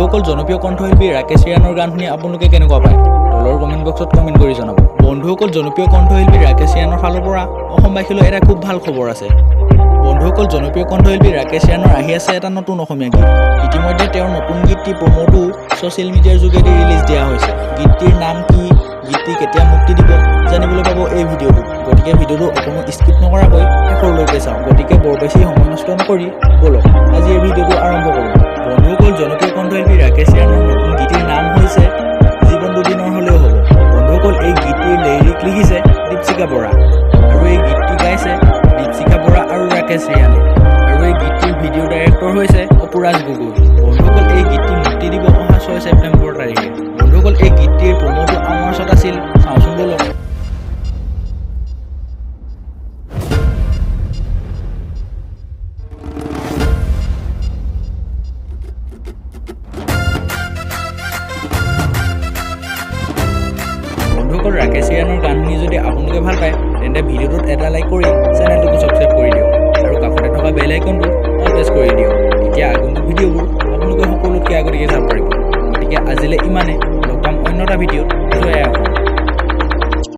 বন্ধুসকল, জনপ্ৰিয় কণ্ঠশিল্পী ৰাকেশ ৰিয়ানৰ গান শুনি আপোনালোকে কেনেকুৱা পায়, তলৰ কমেণ্ট বক্সত কমেণ্ট কৰি জনাব। বন্ধুসকল, জনপ্ৰিয় কণ্ঠশিল্পী ৰাকেশ ৰিয়ানৰ ফালৰ পৰা অসমবাসীলৈ এটা খুব ভাল খবৰ আছে। বন্ধুসকল, জনপ্ৰিয় কণ্ঠশিল্পী ৰাকেশ ৰিয়ানৰ আহি আছে এটা নতুন অসমীয়া গীত। ইতিমধ্যে তেওঁৰ নতুন গীতটি প্ৰমোটো ছ'চিয়েল মিডিয়াৰ যোগেদি ৰিলিজ দিয়া হৈছে। গীতটিৰ নাম কি, গীতটি কেতিয়া মুক্তি দিব, জানিবলৈ পাব এই ভিডিঅ'টোত। গতিকে ভিডিঅ'টো অকণো স্কিপ নকৰাকৈ শেষলৈকে চাওক। গতিকে বৰ বেছি সময় নষ্ট নকৰি ব'লক, আজি এই ভিডিঅ'টো আৰম্ভ কৰোঁ। বন্ধুসকল, জনপ্ৰিয় কণ্ঠশিল্পী ৰাকেশ ৰিয়ানৰ নতুন গীতটিৰ নাম হৈছে জীৱন দুদিনৰ হ'লেও হ'ব। বন্ধুসকল, এই গীতটিৰ লিৰিক লিখিছে দীপশিখা বৰা আৰু এই গীতটি গাইছে দীপশিখা বৰা আৰু ৰাকেশ ৰিয়ানে আৰু এই গীতটিৰ ভিডিঅ' ডাইৰেক্টৰ হৈছে অপুৰাজ গগৈ। বন্ধুসকল, এই গীতটি মুক্তি দিব অহা 6 ছেপ্টেম্বৰ তাৰিখে। বন্ধুসকল, এই গীতটিৰ প্ৰমোটো আমাৰ ওচৰত আছিল, চাওঁচোন ব'লক। বন্ধুসকল, ৰাকেশ ৰিয়ানৰ গান শুনি যদি আপোনালোকে ভাল পায়, তেন্তে ভিডিঅ'টোত এটা লাইক কৰি চেনেলটোকো ছাবস্ক্ৰাইব কৰি দিয়ক আৰু কাষতে থকা বেল আইকনটো অল প্ৰেছ কৰি দিয়ক। তেতিয়া আগন্তুক ভিডিঅ'বোৰ আপোনালোকে সকলোতকৈ আগতীয়াকৈ চাব পাৰিব। গতিকে আজিলৈ ইমানে, লগ পাম অন্য এটা ভিডিঅ'ত। জয় আই অসম।